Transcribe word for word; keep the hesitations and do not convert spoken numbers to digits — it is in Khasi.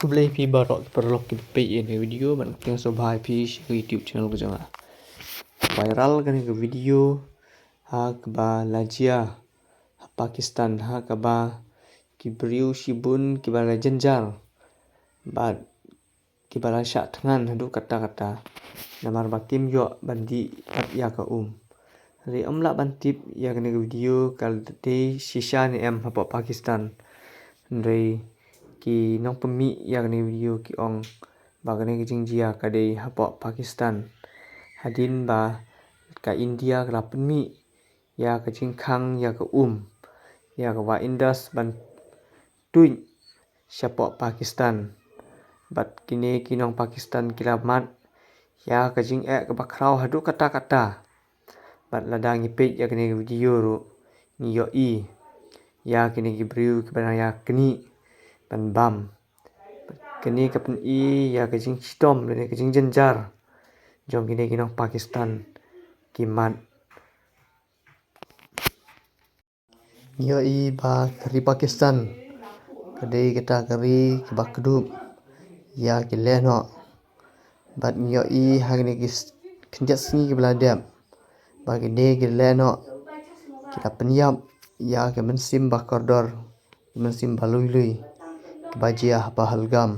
Khublei phi baroh ki paralok kiba peit ïa kane ka video, bad nga pdiang sngewbha ïa phi sha ka YouTube channel ka jong nga. Viral kane ka video ha kaba la jia ha Pakistan, ha kaba ki briew shibun kiba la jynjar bad kiba la shah thngan haduh katta katta namar ba kim ïoh ban dih pat ïa ka um. Hynrei ym lah ban tip ïa kane ka video ka dei shisha ne em hapoh Pakistan. Hynrei ki nongpynmih ïa kane ka video ki ong ba kane ka jingjia ka dei hapoh Pakistan, hadien ba ka India ka la pynmih ïa ka jingkhang ïa ka um, ïa ka wah Indus ban tuid shapoh Pakistan. Bad kine ki nong Pakistan ki la mad ïa ka jingeh kaba khraw haduh katta katta. Bad lada ngi peit ïa kane ka video ruh, ngi ïohi ïa kine ki briew kiba dang ïa knieh ban bam. Kane ka pyni ïa ka jingshitom lane ka jingjynjar jong kine ki nong Pakistan ki mad. Ngi ïohi ba ka ri Pakistan ka dei kata ka ri kaba kdup ïa ki lehnoh. Bad ngi ïohi ha kine ki s-, khyndiat sngi kiba la dep, ba kine ki lehnoh ki la pynïap ïa ka mynsiem ba kordor, ka mynsiem ba lui lui kaba jia ha Pahalgam.